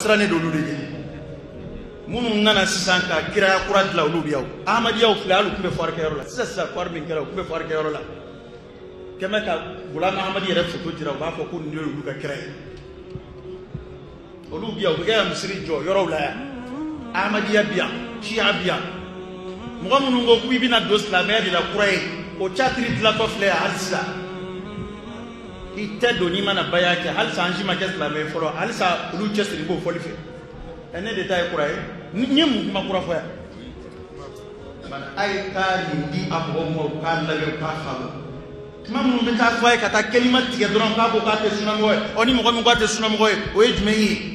sirannen don olu de ɲɛ. Minnu nana sisan ka kiraya kura dilan olu bɛ yan o. Ahmadiyyaw filɛ hali u tun bɛ foire kɛyɔrɔ la sisan sisan foire min kɛra u tun bɛ foire kɛyɔrɔ la. Kɛmɛ ka Gulam Ahmadi yɛrɛ foto jira u b'a fɔ ko nin ye olu ka kira ye. Olu bɛ yan u bɛ kɛ ka misiri jɔ yɔrɔw la yan. Ahmadiyya bɛ yan, Shia bɛ yan. Mɔgɔ minnu ko k'i bɛna don silamɛya de la kura ye, o catiri dilantɔ filɛ yan hali sisan. I tɛ don n'i mana baya kɛ halisa an si ma kɛ silamɛ ye fɔlɔ halisa olu cɛsiri b'o fɔli fɛ. Ɛ ne de ta ye kura ye, n ye mun kuma kura fɔ yan? A ye taa nin di a mɔgɔw ma u k'a lajɛ u k'a faamu. Kuma minnu bɛ taa fɔ a ye ka taa kelima tigɛ dɔrɔn k'a ko k'a tɛ sunamɔgɔ ye, ɔ ni mɔgɔ min ko a tɛ sunamɔgɔ ye o ye jumɛn ye?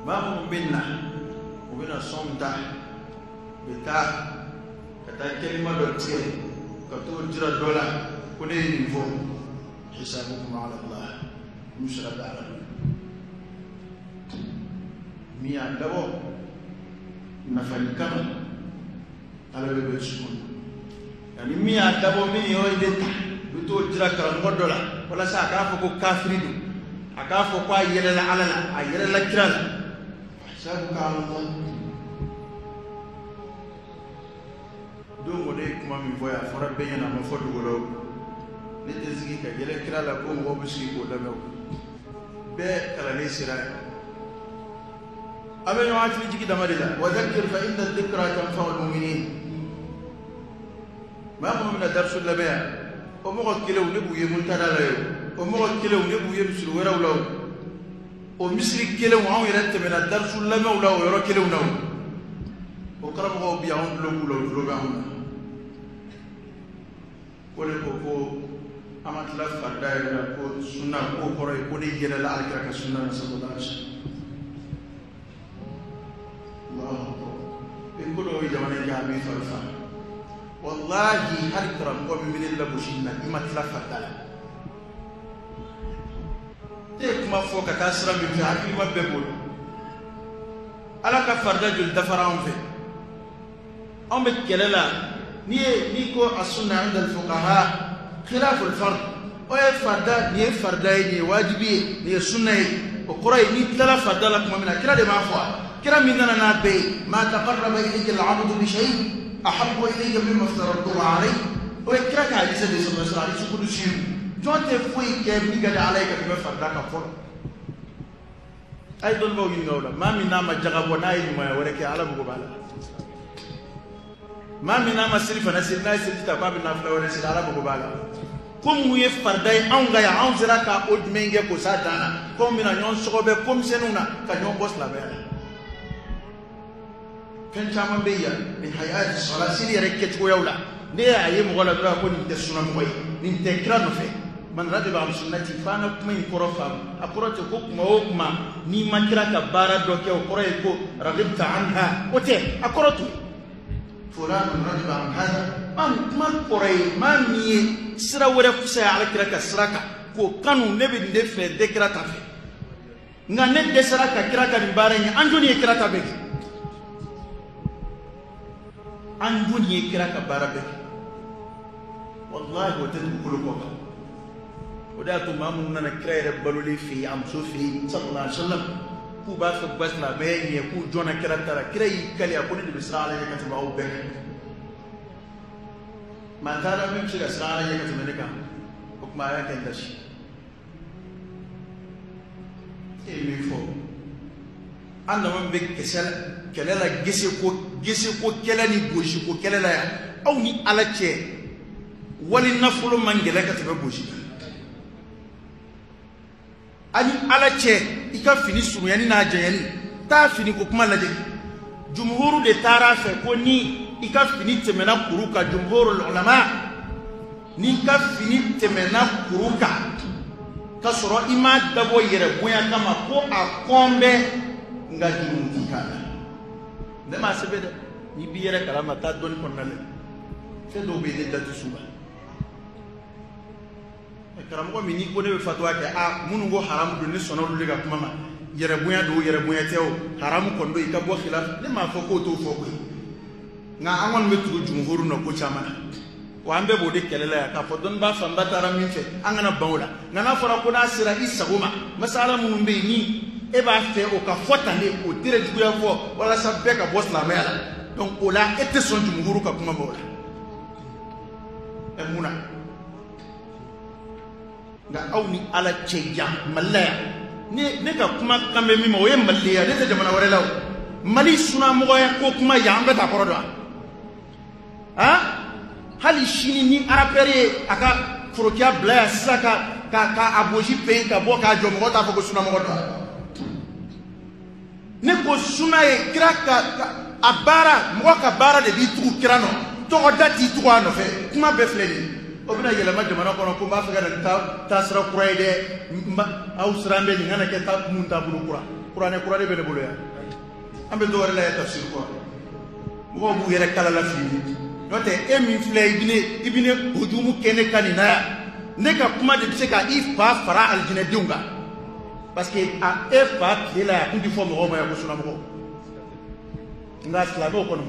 Maa minnu bɛ na u bɛna sɔn ta u bɛ taa ka taa kelima dɔ tigɛ ka t'o jira dɔ la ko ne ye nin fɔ hisabukum ala Allah n'u sera bɛ ala bolo min y'a dabɔ nafali kama ala bɛ bɛn sukɔnɔ ani min y'a dabɔ min yɔrɔ in de ta u bɛ t'o jira karamɔgɔ dɔ la walasa a k'a fɔ ko kafiri don a k'a fɔ ko a yɛlɛla ala la a yɛlɛla kira la hisabuka ala Allah. Don o de ye kuma min fɔ yan a fɔra bɛɛ ɲɛna a ma fɔ dogo la o ne tɛ sigi ka yɛlɛ kira la ko mɔgɔw bɛ sigi k'o lamɛn o bɛɛ kalannen sera yan a bɛ ɲɔgɔn hakili jigi dama de la wa dhakkir fa inna dhikra tanfa'u al-mu'minin. Maa minnu bɛna darisu labɛn yan o mɔgɔ kelenw ne b'u ye muntada la yen o mɔgɔ kelenw ne b'u ye misiri wɛrɛw la o misiri kelenw anw yɛrɛ tɛmɛna darisu lamɛnw la o yɔrɔ kelenw na o karamɔgɔw bɛ yan anw tulo b'u la o tulo bɛ anw na o de ko ko an ma tila farida yɛrɛ la ko sunna k'o kɔrɔ ye ko ne yɛlɛla alakira ka sunna na sallallahu alaihi wa sallam. Allahu akbar. I ko dɔw ye jamana in kɛ a b'i fari fa. Wallahi hali karamɔgɔ min bɛ ne lagosi na i ma tila farida la. E ye kuma fɔ ka taa sira min fɛ hakilima bɛɛ bolo. Ala ka farida joli dafara anw fɛ. Anw bɛ kɛlɛ la n'i ye n'i ko a sunna inda al-fuqaha khilaful fard o ye farida nin ye farida ye nin ye wajibi ye nin ye sunna ye o kɔrɔ ye n'i tilala farida la tuma min na kira de b'a fɔ kira min nana n'a bɛɛ ye ma taqarraba ilayka al-abdu bi shay ahabbu ilayka mimma aftaradtuhu alayhi o ye kira ka hadisa de sallallahu alaihi wa sallam hadisi kudusi jɔn tɛ foyi kɛ min ka di ala ye ka tɛmɛ farida kan fɔlɔ. A ye dɔnnibaw ɲininka o la maa min n'a ma jaga bɔ n'a ye ɲumanya wɛrɛ kɛ ala mago b'a la maa min n'a ma seli fana seli n'a ye seli ta k'a bɛ nafila wɛrɛ seli ala mago b'a la ko mun ye farida ye anw ka yan anw sera ka o jumɛn kɛ k'o s'a dan na ko anw bɛna ɲɔgɔn sɔgɔbɛ komisɛnninw na ka ɲɔgɔn bɔ silamɛya la fɛn caman bɛ yan min hayati sɔla seli yɛrɛ kɛcogoyaw la ne y'a ye mɔgɔ la dɔrɔn ko nin tɛ sunamɔgɔ ye nin tɛ kira nɔfɛ man ragiba an sunnati f'an ka kuma in kɔrɔ faamu a kɔrɔ tɛ ko kuma o kuma n'i ma kira ka baara dɔ kɛ o kɔrɔ ye ko ragibta anha o tɛ a kɔrɔ to fulanun ragiba an hada maa kuma kɔrɔ ye maa min ye sira wɛrɛ fisaya ala kira ka sira kan k'o kanu ne bɛ nin de fɛ n tɛ kira ta fɛ nka ne dɛsɛra ka kira ka nin baara in ye an jɔnni ye kira ta bɛɛ kɛ an jɔnni ye kira ka baara bɛɛ kɛ wallahi o tɛ dugukolo kɔ kan o de y'a to maa minnu nana kira yɛrɛ balolen fɛ yen a muso fɛ yen sallallahu alaihi wa sallam k'u b'a fɛ k'u ka silamɛya ɲɛ k'u jɔnna kira ta la kira y'i kali a ko ne de bɛ siran ala ɲɛ ka tɛmɛ aw bɛɛ kan maa t'a la min bɛ se ka siran ala ɲɛ ka tɛmɛ ne kan o tuma a y'a kɛ n dasi e ye min fɔ an dama min bɛ kisɛ kɛlɛ la geseko kɛlɛ ni gosiko kɛlɛ la yan aw ni ala cɛ wali nafolo man gɛlɛn ka tɛmɛ gosi kan ani ala cɛ i ka fini surunyani n'a janyani taa fini ko kuma lajɛ jumhuru de taara a fɛ ko ni i ka fini tɛmɛna kuru kan jumhurul ulama n'i ka fini tɛmɛna kuru kan ka sɔrɔ i m'a dabɔ yɛrɛ bonya kama ko a kɔn bɛ nka jurumu t'i kan la ne m'a sɛbɛn dɛ N'i b'i yɛrɛ kalama taa dɔnni kɔnɔna la, fɛn dɔw bɛ yen ne da tɛ s'u ma. Karamɔgɔ min n'i ko ne bɛ fatuwa kɛ, a minnu ko haramu don, ne sɔnna olu de ka kuma ma. Yɛrɛ bonya don, yɛrɛ bonya tɛ o, haramu kɔni don, i ka bɔ khilaf. Ne m'a fɔ k'o t'o fɔ koyi, nka an kɔni bɛ tugu jumhuru nɔ ko caman na, wa an bɛɛ b'o de kɛlɛ la yan, k'a fɔ dɔnnibaa fanba taara min fɛ, an kana ban o la. Nka n'a fɔra ko n'a sera i sago ma, masala minnu bɛ yen ni e b'a fɛ o ka fɔ tan de, o tere juguya fɔ walasa bɛɛ ka bɔ silamɛya la, donc o la e tɛ sɔn jumhuru ka kuma ma o la. Ɛ mun na? Nka aw ni Ala cɛ yan Mali la yan, ne ka kuma kan bɛ min ma, o ye Mali de ye, ne tɛ jamana wɛrɛ la o. Mali sunamɔgɔya ko kuma yan, an bɛ t'a kɔrɔ dɔn wa? Hali sini ni arapɛri ye a ka forokiya bila yan sisan ka a bosi peyi ka bɔ k'a jɔ, mɔgɔ t'a fɔ ko sunamɔgɔ dɔn. Ne ko suna ye kira ka a baara, mɔgɔ ka baara de b'i tugu kira nɔ, tɔgɔda t'i tugu a nɔfɛ. Kuma bɛɛ filɛ nin ye, o bɛna yɛlɛma jamana kɔnɔ ko n b'a fɛ ka na ni taasira kura ye dɛ, aw siran bɛ nin kana kɛ mun taabolo kura. Kuranɛ kura de bɛ ne bolo yan, an bɛ dɔ wɛrɛ la yan tafsir kura. Mɔgɔw b'u yɛrɛ kala la fili, n'o tɛ e min filɛ i bɛ ne hujumu kɛ ne ka nin na yan, ne ka kuma de bɛ se ka i fa fara alijinɛdenw kan, parce que a e fa tile la yan, a kun tɛ fɔ mɔgɔw ma yan ko sunamɔgɔw, nka silamɛw kɔni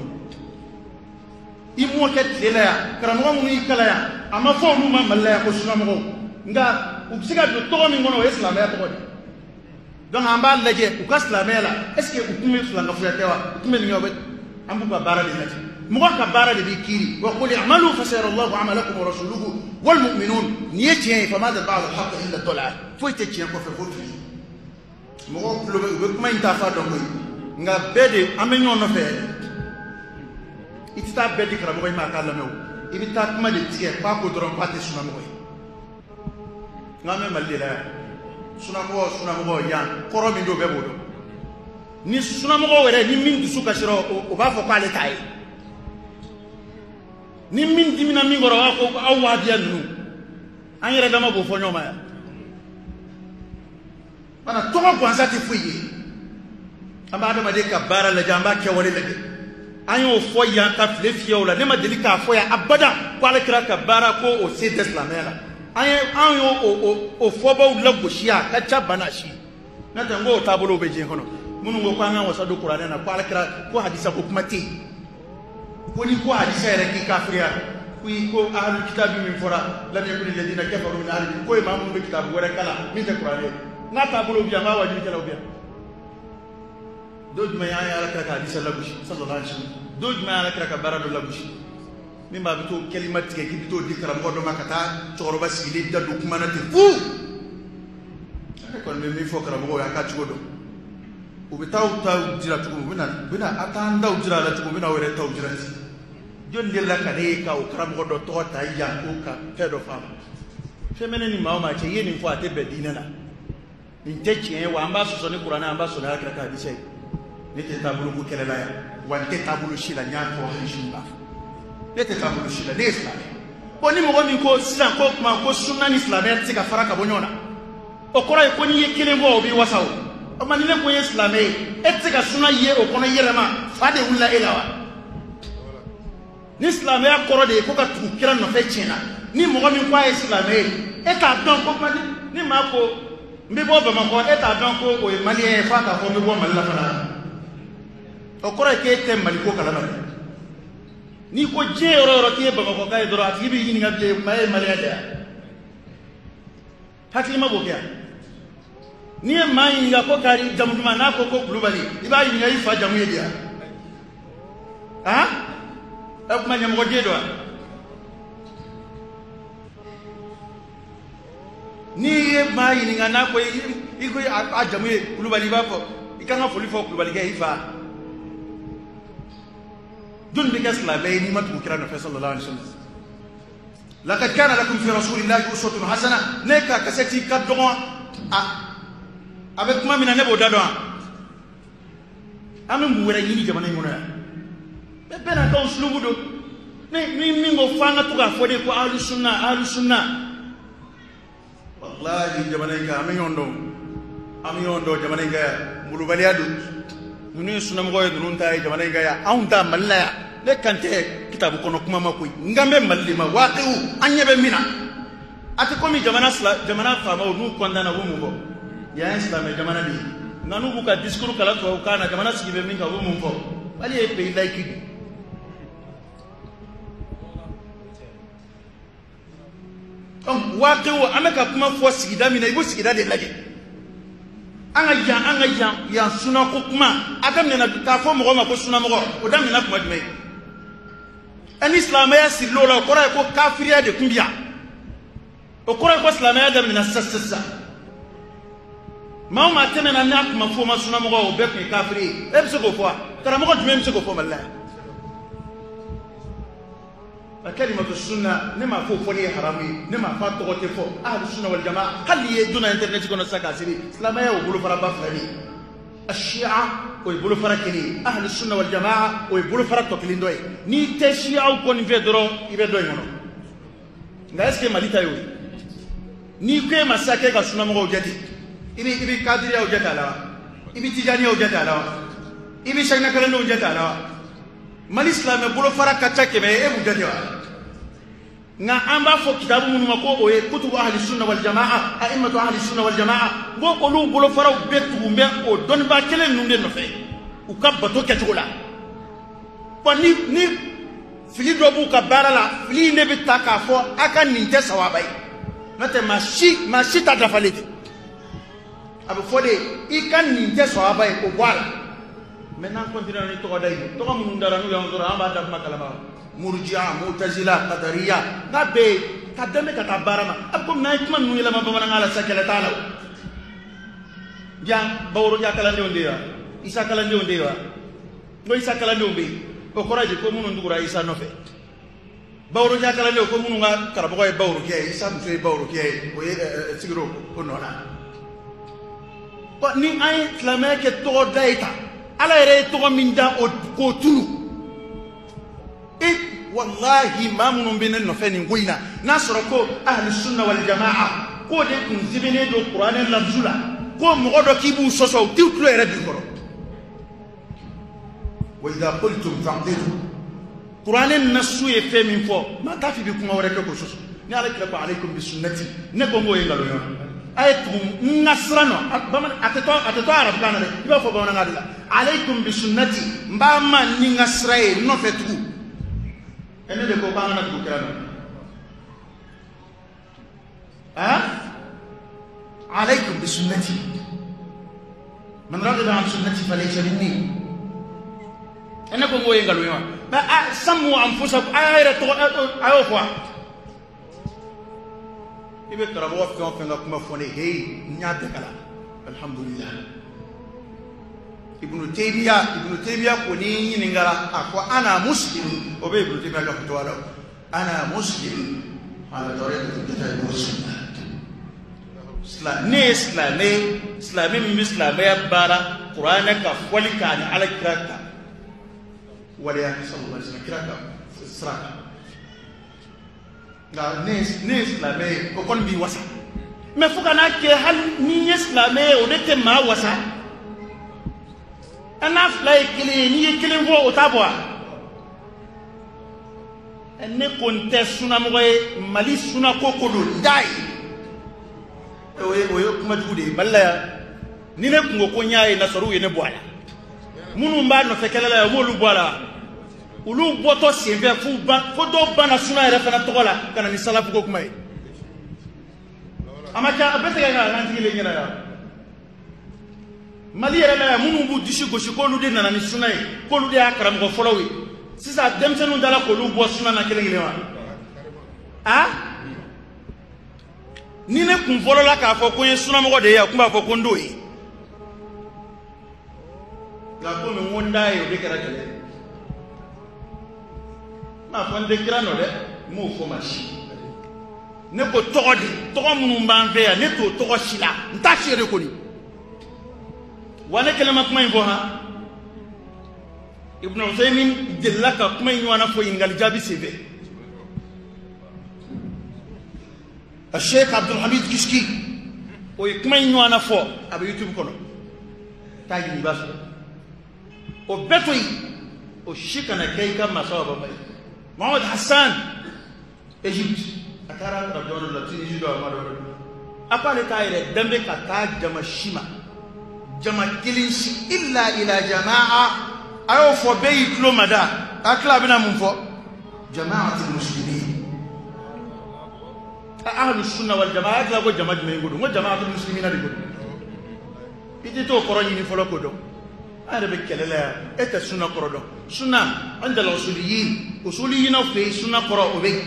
i mɔkɛ tile la yan, karamɔgɔ minnu y'i kalan yan, a ma fɔ olu ma Mali la yan ko sunamɔgɔw, nka u bɛ se ka don tɔgɔ min kɔnɔ, o ye silamɛya tɔgɔ de ye. Donc an b'a lajɛ u ka silamɛya la, est ce que u tun bɛ filankafoya kɛ wa, u tun bɛ nin kɛ wa? An b'u ka baara de lajɛ. Mɔgɔ ka baara de b'i kiiri. Wa qul i'malu fasayara Allahu amalakum wa rasuluhu wal mu'minun. Nin ye tiɲɛ ye, fama ba'da al-haqqi illa ad-dalal, foyi tɛ tiɲɛ kɔfɛ fo fili. Mɔgɔw tulo bɛ, u bɛ kuma in ta fa dɔn koyi, nka bɛɛ de an bɛ ɲɔgɔn nɔfɛ. I tɛ taa bɛɛ di karamɔgɔ in ma a k'a lamɛn o, i bɛ taa kuma de tigɛ k'a ko dɔrɔn k'a tɛ sunamɔgɔ ye. Nka an bɛ Mali de la yan, sunamɔgɔ yan kɔrɔ min don, bɛɛ b'o dɔn. Ni sunamɔgɔ yɛrɛ ni min dusu kasira, o b'a fɔ k'ale t'a ye. Ni min dimina min kɔrɔ, o b'a fɔ ko aw wahabiya ninnu, an yɛrɛ dama b'o fɔ ɲɔgɔn ma yan. Bana tɔgɔ gansan tɛ foyi ye. An b'a adamaden ka baara lajɛ, an b'a kɛwale lajɛ. An y'o fɔ yan ka file fiyɛ o la, ne ma deli k'a fɔ yan abada ko ale kɛra ka baara ko o se tɛ silamɛya la. An y'o o fɔbaw lagosi, a ka ca bana si. N'o tɛ n ko o taabolow bɛ diɲɛ kɔnɔ. Minnu ko k'an ka wasa don kuranɛ na, ko ala kɛra ko hadisa ko kuma tɛ yen, ko ni ko hadisa yɛrɛ k'i kafiriya, ko i ko ahlu kitabi min fɔra lam yakuni alladhina kafaru min ahli, ko ye maa minnu bɛ kitabu wɛrɛ kalan min tɛ kuranɛ ye. N k'a taabolow bɛ yan, n b'a wajulikɛlaw bɛ yan. Don jumɛn y'an ye ala kira ka hadisa lagosi sallallahu alaihi wasallam? Don jumɛn y'an ala kira ka baara dɔ lagosi? Min b'a bɛ t'o kɛlima tigɛ k'i bɛ t'o di karamɔgɔ dɔ ma ka taa cɛkɔrɔba sigilen da don kuma na ten fu. Ne kɔni bɛ min fɔ karamɔgɔw ye, a ka cogo dɔn. U bɛ taa aw taw jira cogo min, u bɛna a t'an taw jira a la cogo min, u bɛna aw yɛrɛ taw jira ten. Jɔnni delila ka ne ye ka o karamɔgɔ dɔ tɔgɔ ta yan ko ka fɛn dɔ f'a ma? Fɛn bɛ ne ni maa o maa cɛ, i ye nin fɔ a tɛ bɛn diinɛ la, nin tɛ tiɲɛ ye wa, an b'a sɔsɔ ni kuranɛ, an b'a sɔsɔ ni alakira ka hadisa ye. Ne tɛ taabolo ko kɛlɛ la yan, wa n tɛ taabolo si la, n y'a fɔ hali sini n b'a fɔ, ne tɛ taabolo si la, ne ye silamɛ. Bon, ni mɔgɔ min ko sisan ko kuma ko sunna ni silamɛya tɛ se ka fara ka bɔ ɲɔgɔn na, o kɔrɔ ye ko n'i ye kelen fɔ o b'i wasa o. O tuma ni ne ko n ye silamɛ ye, e tɛ se ka sunna ye o kɔnɔ i yɛrɛ ma, fa de wulila e la wa? Ni silamɛya kɔrɔ de ye ko ka tugu kira nɔfɛ tiɲɛ na, ni mɔgɔ min ko a ye silamɛ ye, e t'a dɔn ko kuma ni maa ko n bɛ bɔ Bamakɔ, e t'a dɔn ko o ye maliyɛn ye f'a k'a fɔ n bɛ bɔ Mali la fana. O kɔrɔ ye k'e tɛ Mali ko kalama dɛ. N'i ko diɲɛ yɔrɔ o yɔrɔ k'i ye Bamakɔka ye dɔrɔn, a tigi b'i ɲininka bilen, maa ye maliyɛn de ye? Hakilima b'o kɛ yan. N'i ye maa ɲininka ko kari jamu duman, n'a ko ko Kulubali, i b'a ɲininka i fa jamu ye di yan? Han? Ɛ kuma ɲɛmɔgɔ den don wa? N'i ye maa ɲininka n'a ko i ko a jamu ye Kulubali, i b'a fɔ i kan ka foli fɔ Kulubalikɛ i fa. Jɔnni bɛ kɛ silamɛ ye n'i ma tugu kira nɔfɛ sallallahu alaihi wasallam? Laqad kana lakum fi rasulillahi uswatun hasana. Ne ka kasɛti ka dɔgɔn, a bɛ kuma min na ne b'o da dɔn wa? An bɛ mun wɛrɛ ɲini jamana in kɔnɔ yan? Bɛɛ bɛɛ n'a ka usulubu don. Ni min ko f'an ka to k'a fɔ de ko ahlu sunna ahlu sunna, wallahi jamana in kan an bɛ ɲɔgɔn dɔn, an bɛ ɲɔgɔn dɔn jamana in kan yan. Molobaliya don, Ninnu ye sunamɔgɔ ye, ninnu ta ye jamana in ka yan, anw ta Mali la yan. Ne kan tɛ kitabu kɔnɔ kuma ma koyi, n kan bɛ Mali de ma. Waaqiw an ɲɛ bɛ min na, a tɛ komi jamana faamaw n'u kɔntanna, u bɛ mun fɔ? Yan ye silamɛ jamana de ye, nka n'u b'u ka discours kalan tubabukan na, jamana sigi bɛ min kan, u bɛ mun fɔ? Mali ye pays laïque de. Donc waaqiw an bɛ ka kuma fɔ sigida min na, i b'o sigida de lajɛ. An ka yan, an ka yan yan sunako kuma a daminɛna k'a fɔ mɔgɔ ma ko sunamɔgɔ, o daminɛna kuma jumɛn? Ni silamɛya siril'o la, o kɔrɔ ye ko kafiriya de tun bɛ yan, o kɔrɔ ye ko silamɛya daminɛna sisan sisan. Maa o maa tɛmɛna n'a tun ma fɔ o ma sunamɔgɔ, o bɛɛ tun ye kafiri ye. E bɛ se k'o fɔ wa? Karamɔgɔ jumɛn bɛ se k'o fɔ Mali la yan? A kalimatu sunna, ne m'a fɔ o fɔli ye haramu ye, ne m'a fɔ a tɔgɔ tɛ fɔ ahlu sunna wal jamaa. Hali n'i ye donna internet kɔnɔ sisan k'a sɛbɛn, silamɛya o bolofaraba fila de ye. Ashia o ye bolofara kelen ye, ahlu sunna wal jamaa o ye bolofara tɔ kelen dɔ ye. N'i tɛ shiaw kɔni fɛ dɔrɔn, i bɛ dɔ in kɔnɔ. Nka est ce que Mali ta y'o ye? N'i ko e ma sisan k'e ka sunamɔgɔw jate, i bɛ kadiriyaw jate a la wa? I bɛ tijaniyaw jate a la wa? I bɛ sakina kalandenw jate a la wa? Mali silamɛ bolofara ka ca 100 ye, e b'u jate wa? Nka an b'a fɔ kitabu minnu ma ko o ye kutubu ahli sunna wal jamaa, a'immatu ahli sunna wal jamaa, n ko olu bolofaraw bɛɛ tugun bɛ o dɔnnibaa kelen ninnu de nɔfɛ u ka bato kɛcogo la. Bon, ni fili dɔ b'u ka baara la, fili in de bɛ ta k'a fɔ a ka nin tɛ sawaba ye. N'o tɛ maa si ta dafalen tɛ. A bɛ fɔ de i ka nin tɛ sawaba ye, o bɔ a la. Mais n'an continue ni tɔgɔ da ye, tɔgɔ minnu dara n'u y'an sɔrɔ, an b'a da kuma kalama. Murji'a, Mu'tazila, Qadariya, n'a bɛɛ ye ka dɛmɛ ka taa baara ma. A bɛ komi n'an ye kuma ninnu yɛlɛma bamanankan la sisan, kɛlɛ t'a la o. Yan Baworoja kalandenw de ye wa? Isa kalandenw de ye wa? N ko Isa kalandenw bɛ yen, o kɔrɔ ye di ko minnu tugura Isa nɔfɛ? Baworoja kalandenw ko minnu ka karamɔgɔ ye Baworokiya ye, Isa muso ye Baworokiya ye, o ye sigira o nɔ na. Bon, ni an ye silamɛya kɛ tɔgɔ da ye tan, Ala yɛrɛ ye tɔgɔ min da o k'o tunu. E wallahi, maa minnu bɛ ne nɔfɛ nin ko in na, n'a sɔrɔ ko ahlu sunna wal jamaa k'o de tun sɛbɛnnen don kuranɛ lafzu la, ko mɔgɔ dɔ k'i b'u sɔsɔ, u t'u tulo yɛrɛ bin kɔrɔ. Wa idha qultum fa'dilu, kuranɛ nasu ye fɛn min fɔ, maa t'a fɔ i bɛ kuma wɛrɛ kɛ k'o sɔsɔ. Ni Ala kira ko alaykum bi sunnati, ne ko n k'o ye nkalon ye wa? A ye tugu n ka sira nɔ, a tɛ to arabukan na dɛ, i b'a fɔ bamanankan de la. Alaykum bi sunnati, n b'a ma ni n ka sira ye, n nɔfɛ tugu. E ne de ko k'an kana tugu kira nɔ. Ah, alaykum bi sunnati, man raghiba an sunnati falaysa minni. E ne ko n k'o ye nkalon ye wa? Mais a sammu anfusakum, a y'a yɛrɛ tɔgɔ, a y'o fɔ wa? I bɛ karamɔgɔ fɛn o fɛn ka kuma fɔ ne ye, heyi, n y'a bɛɛ kalan, alhamdulillah. Ibnu Taymiya ko n'i ɲininkara, a ko ana muslim, o bɛ Ibnu Taymiya ka fatuwa la, ana muslim ala tariqati kitabi wa sunnah. Ne ye silamɛ ye, silamɛ min bɛ silamɛya baara kuranɛ ka fɔli kan ani Ala kira ka waleya sallallahu alaihi wasallam, kira ka sira kan. Nka ne ye silamɛ ye, o kɔni b'i wasa. Mɛ fo ka n'a kɛ hali n'i ye silamɛ ye, o de tɛ maa wasa. An n'a fila ye kelen ye, n'i ye kelen fɔ o t'a bɔ wa? Ne ko n tɛ sunamɔgɔ ye, Mali sunako ko don, n t'a ye. O ye kuma jugu de ye Mali la yan. Ni ne kun ko n y'a ye, nasɔrɔw ye ne bɔ a la. Minnu b'a nɔfɛ kɛlɛ la yan, u b'olu bɔ a la. Olu bɔtɔ senfɛ fo dɔw banna suna yɛrɛ fana tɔgɔ la ka na ni salafuko kuma ye. A ma ca, a bɛɛ tɛ kɛ k'a kan sigilen ɲɛna yan. Mali yɛrɛ la yan, minnu b'u disi gosi k'olu de nana ni suna ye, k'olu de y'a karamɔgɔ fɔlɔw ye, sisan denmisɛnninw dala k'olu bɔ suna na kelen kelen wa? A ni ne kun fɔlɔla k'a fɔ ko n ye sunamɔgɔ de ye, a kun b'a fɔ ko n t'o ye. Nka komi n ko n t'a ye, o de kɛra kɛlɛ ye. N m'a fɔ n tɛ kira nɔ dɛ, n m'o fɔ maa si. Ne ko tɔgɔ de, tɔgɔ minnu b'an fɛ yan, ne t'o tɔgɔ si la, n t'a si yɛrɛ kɔni. Wa ne kɛlen ma kuma in fɔ han. Ibn Uthaymin delila ka kuma in ɲɔgɔnna fɔ ɲininkali jaabi senfɛ. Sheikh Abdul Hamid Kishki o ye kuma in ɲɔgɔnna fɔ, a bɛ YouTube kɔnɔ, taa ɲini i b'a sɔrɔ. O bɛɛ to yen, o si kana kɛ i ka masaw baba ye. Mohamed Hassan, Égypte, a taara arabu jamana dɔ la, Tunisie dɔ, a ma dɔ wɛrɛ, a ko ale t'a yɛrɛ danbe ka taa jama si ma, jama kelen si, illa ila jamaa. A y'o fɔ, bɛɛ y'i tulo mada. A tila, a bɛna mun fɔ? Jamaatul muslimin, ahlu sunna wal jamaa. A tila ko jama jumɛn ko don? N ko jamaatul muslimina de ko don. I tɛ t'o kɔrɔ ɲini fɔlɔ k'o dɔn. An yɛrɛ bɛ kɛlɛ la yan, e tɛ sunna kɔrɔ dɔn. Sunna inda al-usuliyin, usuliyinaw fɛ yen, sunna kɔrɔ o bɛ yen.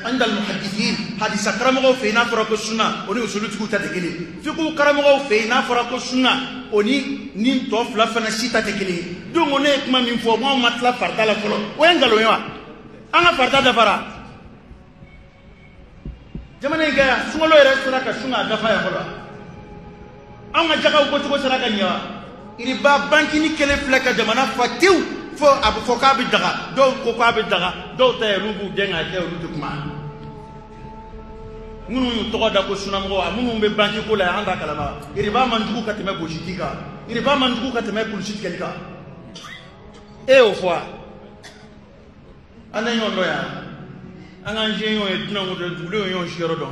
Inda al-muhaddithin, hadisa karamɔgɔw fɛ yen, n'a fɔra ko sunna, o ni usulutigiw ta tɛ kelen ye. Fiqhu karamɔgɔw fɛ yen, n'a fɔra ko sunna, o ni nin tɔ fila fana si ta tɛ kelen ye. Donc ne ye kuma min fɔ, anw ma tila farida la fɔlɔ, o ye nkalon ye wa? An ka farida dafara jamana in kɛ yan, sunkalo yɛrɛ sera ka sun k'a dafa yan fɔlɔ? Anw ka jakaw bɔcogo sera ka ɲɛ wa? Iriba bankini kelen filɛ ka jamana fa tewu, fo a bɛ fɔ k'a bɛ daga, dɔw ko k'a bɛ daga, dɔw ta yɛrɛ b'u dɛn k'a kɛ, olu tɛ kuma. Minnu y'u tɔgɔ da ko sunamɔgɔw, a minnu bɛ banki ko la yan, an t'a kalama. Iriba man jugu ka tɛmɛ gositi kan, iriba man jugu ka tɛmɛ kulusi tigɛli kan. E y'o fɔ wa? An tɛ ɲɔgɔn dɔn yan, an k'an se ɲɔgɔn ye dunanw dɔn, dugulenw ye ɲɔgɔn siyɔrɔ dɔn.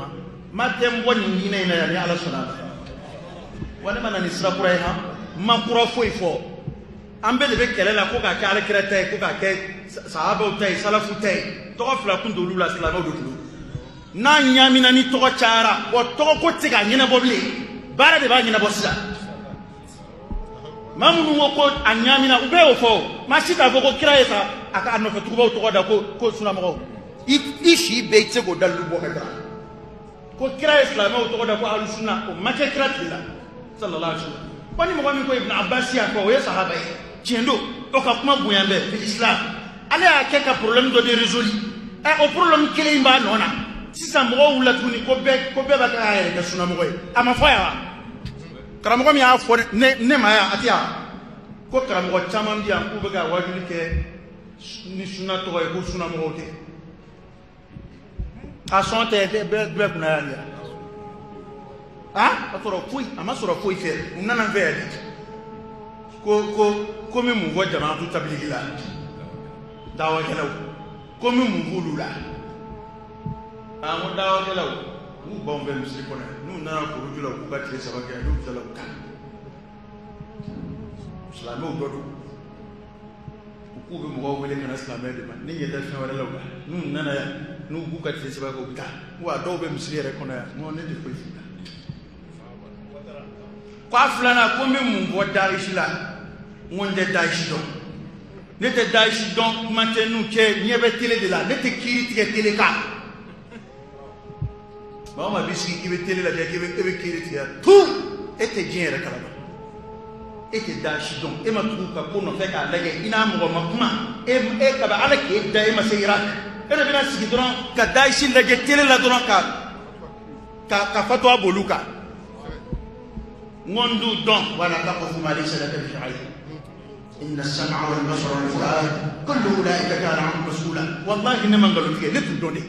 Ma tɛ n bɔ nin hinɛ in na yan ni Ala sɔnna a ma. Wa ne ma na ni sira kura ye, han, n ma kura foyi fɔ. An bɛɛ de bɛ kɛlɛ la ko k'a kɛ alakira ta ye, ko k'a kɛ sahabaw ta ye, salafu ta ye. Tɔgɔ fila kun t'olu la, silamɛw de tun don. N'a ɲaamina ni tɔgɔ cayara, wa tɔgɔ ko tɛ se k'a ɲɛnabɔ bilen, baara de b'a ɲɛnabɔ sisan. Maa minnu ko ko a ɲaamina, u bɛɛ y'o fɔ o. Maa si t'a fɔ ko kira ye sa a ka nɔfɛ tugubaw tɔgɔ da ko sunamɔgɔw. I si bɛɛ i tɛ se k'o dalilu bɔ ka jira ko kira ye silamɛw tɔgɔ da ko alusunna. O ma kɛ kira tile la, sallallahu alaihi wa sallam. Ko ni mɔgɔ min ko Ibn Abbas y'a fɔ, o ye sahaba ye, tiɲɛ don, o ka kuma bonya bɛɛ fi islam. Ale y'a kɛ ka problème dɔ de résolu. Ɛ, o problème kelen in b'a nɔ na sisan. Mɔgɔw wulila tuguni ko bɛɛ b'a kɛ k'a yɛrɛ kɛ sunamɔgɔ ye. A ma fɔ yan wa? Karamɔgɔ min y'a fɔ ne ma yan, a tɛ yan ko karamɔgɔ caman bɛ yan k'u bɛ ka wajuli kɛ ni sunna tɔgɔ ye, ko sunamɔgɔw tɛ. A sɔn tɛ bɛɛ kunna yan de. A sɔrɔ foyi, a ma sɔrɔ foyi fɛ. U nana n fɛ yan de ko n bɛ mun fɔ jamaatu tabiliki la, dawakɛlaw, ko n bɛ mun f'olu la? A n ko dawakɛlaw, u b'anw fɛ misiri kɔnɔ yan, n'u nana kuruju la, u k'u ka tile 3 kɛ, n'u tilala, u taa. Silamɛw dɔ don, u k'u bɛ mɔgɔw wele ka na silamɛya de ma, ne ɲɛ tɛ fɛn wɛrɛ la u la. N'u nana yan, n'u b'u ka tile 3 kɛ, u bɛ taa. Wa dɔw bɛ misiri yɛrɛ kɔnɔ yan. N ko ne tɛ foyi f'u la. Ko a filanan, ko n bɛ mun fɔ Daesh la? N ko n tɛ Daesh dɔn, ne tɛ Daesh dɔn, kuma tɛ n'u cɛ, ɲɛ bɛ télé de la, ne tɛ kiiri tigɛ télé kan. Maa o maa b'i sigi k'i bɛ télé lajɛ, k'i bɛ e bɛ kiiri tigɛ tu, e tɛ diɲɛ yɛrɛ kalama, e tɛ Daesh dɔn, e ma tugu ka ko nɔfɛ k'a lajɛ, i n'a mɔgɔ ma kuma, e kabi Ala k'e da e ma se Irak, e de bɛna sigi dɔrɔn ka Daesh lajɛ télé la dɔrɔn ka fatuwa b'olu kan. N ko n t'u dɔn. Wala taqfu ma laysa laka bihi ilm inna as-sam'a wal basara wal fu'ad kullu ulaika kana anhu mas'ula. Wallahi ne ma nkalon tigɛ, ne t'u dɔn de.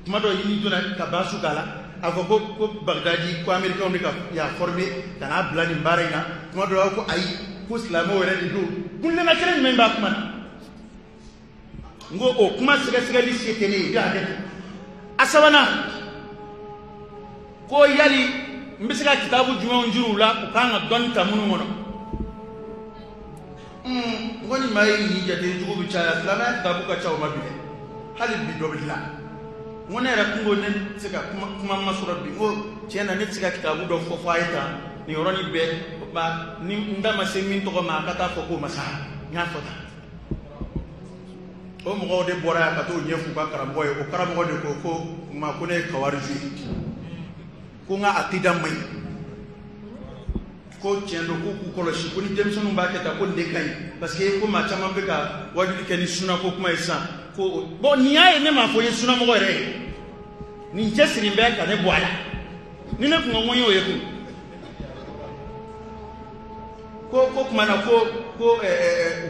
Tuma dɔ i n'i donna ka baasu k'a la, a fɔ ko Bagdadi, ko américains de ka y'a formé ka n'a bila nin baara in na. Tuma dɔ la ko ayi, ko silamɛw yɛrɛ de don. Kunlenna kelen jumɛn b'a kuma na? N ko o kuma sɛgɛsɛgɛli se tɛ ne ye, i bɛ hakɛ to. A sabanan, ko yali n bɛ se ka kitabu jumɛnw jira u la u kan ka dɔnni ta minnu kɔnɔ? N ko ni maa y'i jate jugu bɛ caya, silamɛya kitabu ka ca, o ma bi dɛ, hali bi dɔ bɛ dilan. N ko ne yɛrɛ kun ko ne tɛ se ka kuma ma sɔrɔ bi. N ko tiɲɛ na, ne tɛ se ka kitabu dɔ fɔ a ye tan nin yɔrɔnin bɛɛ. O tuma ni n da ma se min tɔgɔ ma, a ka taa fɔ k'o ma sa, n y'a fɔ tan. O mɔgɔw de bɔra yan ka t'o ɲɛf'u ka karamɔgɔ ye. O karamɔgɔ de ko ma ko ne ye kawariju ye, ko n ka akida man ɲi, ko tiɲɛ don, k'u k'u kɔlɔsi, ko ni denmisɛnninw b'a kɛ tan, ko nin de ka ɲi, parce que ko maa caman bɛ ka wajuli kɛ ni sunako kuma ye sisan. Ko bon, nin y'a ye, ne m'a fɔ n ye sunamɔgɔ yɛrɛ ye, nin cɛsiri bɛ ka ne bɔ a la. Ni ne kun ko n ko n y'o ye kun ko kuma na ko u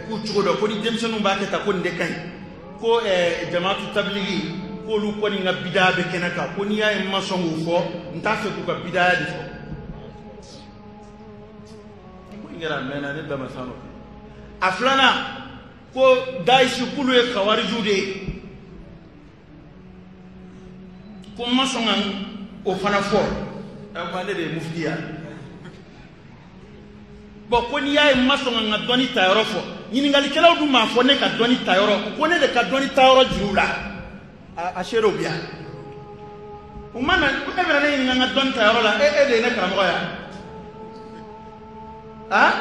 k'u cogo dɔn, ko ni denmisɛnninw b'a kɛ tan, ko nin de ka ɲi, ko jamaatu tabiligi, k'olu kɔni ka bidaya bɛ kɛnɛ kan, ko n'i y'a ye n ma sɔn k'o fɔ, n t'a fɛ k'u ka bidaya de fɔ. Ko in kɛra a mɛnna, ne da ma s'a ma. A filanan ko Daesh k'olu ye kawarijiw de ye, ko n ma sɔn ka o fana fɔ. Ɛ ne de ye mufti ya. Bon, ko n'i y'a ye n ma sɔn ka n ka dɔnni tayɔrɔ fɔ, ɲininkalikɛlaw dun m'a fɔ ne ka dɔnni tayɔrɔ, ko ne de ka dɔnni tayɔrɔ juru la. A seerew bi yan. U ma na, e bɛna ne ɲininka n ka dɔnni tayɔrɔ la, e de ye ne karamɔgɔ ya? A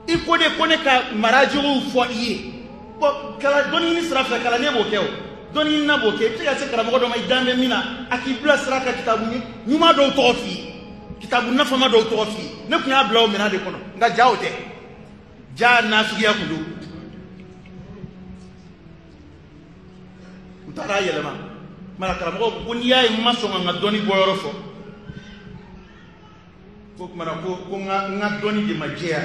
i ko de ko ne ka marajiw fɔ i ye. Bon, kalan dɔnni ɲini sira fɛ, kalanden b'o kɛ, o dɔnni ɲinina b'o kɛ. I bɛ se ka se karamɔgɔ dɔ ma i dan bɛ min na, a k'i bila sira ka kitabu ɲuman dɔw tɔgɔ f'i ye, kitabu nafama dɔw tɔgɔ f'i ye. Ne tun y'a bila o minɛn de kɔnɔ, nka ja o tɛ, ja nafigiya kun don. U taara a yɛlɛma. Mara karamɔgɔ ko n'i y'a ye n ma sɔn ka n ka dɔnni bɔyɔrɔ fɔ, ko kumana ko n ka dɔnni de ma jɛya.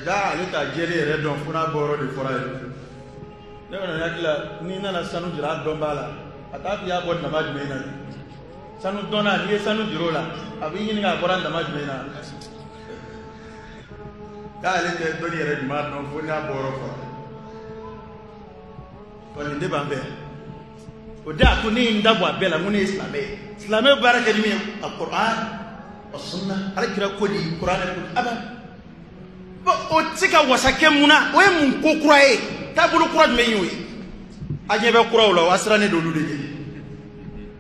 Ja ale t'a jɛlen yɛrɛ dɔn fo n'a bɔyɔrɔ de fɔra ye. Ne kɔni hakili la, n'i nana sanu jira a dɔn b'a la, a t'a f'i y'a bɔ dama jumɛn na. Sanu dɔnna, n'i ye sanu jira o la, a b'i ɲininka a bɔra dama jumɛn na. K'ale tɛ dɔnni yɛrɛ ɲuman dɔn fo n'a bɔyɔrɔ fɔra. Nin de b'an fɛ. O de y'a to ne ye n da bɔ a bɛɛ la, n ko ne ye silamɛ ye. Silamɛ bɛ baara kɛ ni min ye, a Kuran, a sunna, ala kira ko di, Kuran ko di, aba. Bon, o tɛ se ka wasa kɛ mun na? O ye mun ko kura ye? Taabolo kura jumɛn y'o ye? A ɲɛ bɛ kuraw la, o a sirannen don olu de ɲɛ.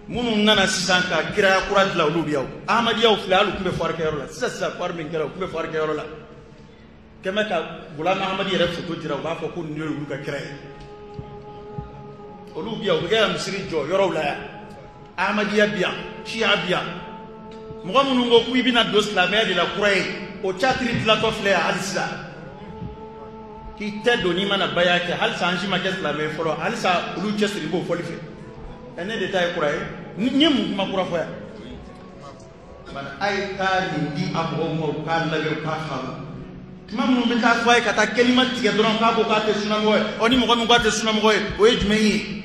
Minnu nana sisan ka kiraya kura dilan, olu bɛ yan o. Ahmadiyaw filɛ, hali u tun bɛ foire kɛyɔrɔ la. Sisan sisan foire min kɛra, u tun bɛ foire kɛyɔrɔ la. Kɛmɛ ka Gulam Ahamadi yɛrɛ foto jira, u b'a fɔ ko nin ye olu ka kira ye. Olu bɛ yan, u bɛ kɛ ka misiri jɔ yɔrɔw la yan. Ahmadiya bɛ yan, Siya bɛ yan. Mɔgɔ minnu ko k'i bɛna don silamɛya de la kura ye, o catiri dilatɔ filɛ yan hali sisan. K'i tɛ don n'i mana baya kɛ, halisa an si ma kɛ silamɛ ye fɔlɔ, halisa olu cɛsiri b'o fɔli fɛ. Ɛ ne de ta ye kura ye, n ye mun kuma kura fɔ yan? A ye taa nin di a mɔgɔw ma, u k'a lajɛ, u k'a faamu. Kuma minnu bɛ taa fɔ a ye ka taa kelima tigɛ dɔrɔn k'a ko k'a tɛ sunamɔgɔ ye, ɔ ni mɔgɔ min k'a tɛ sunamɔgɔ ye, o ye jumɛn ye?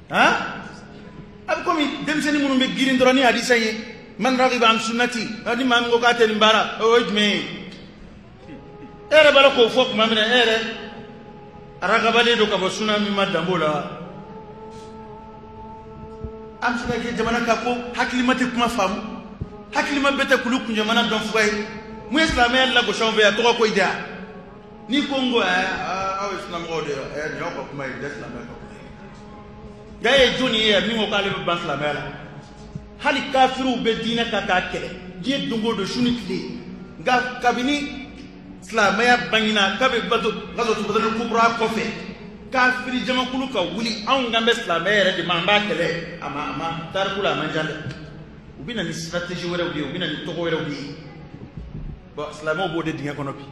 Han? A bɛ komi denmisɛnnin minnu bɛ girin dɔrɔn ni hadisa ye, man ragiba an sunnati, ni maa min ko k'a tɛ nin baara, o ye jumɛn ye? E yɛrɛ b'a la k'o fɔ tuma min na, e yɛrɛ aragabalen don ka bɔ suna min ma dan b'o la wa? An bɛ se ka kɛ jamana kan ko hakilima tɛ kuma faamu, hakilima bɛɛ tɛ kulu kun jamana dɔn fuga ye. Mun ye silamɛya lagosi anw fɛ yan, tɔgɔ ko in tɛ yan? N'i ko n ko aw ye sunamɔgɔw de ye, nin y'aw ka kuma ye, nin tɛ silamɛya ka kuma ye. Nka e ye jɔnni ye min ko k'ale bɛ ban silamɛya la? Hali kafiriw bɛ diinɛ kan k'a kɛlɛ diɲɛ don o don, su ni tile. Nka kabini silamɛya bangena, kabi bato gazo badal kubra kɔfɛ, kafiri jamakulu ka wuli, anw kan bɛ silamɛya yɛrɛ de ma, an b'a kɛlɛ. A ma tariku la, a man jan dɛ. U bɛ na ni stratégie wɛrɛw de ye, u bɛ na ni tɔgɔ wɛrɛw de ye. Bon, silamɛw b'o de dingɛ kɔnɔ bi.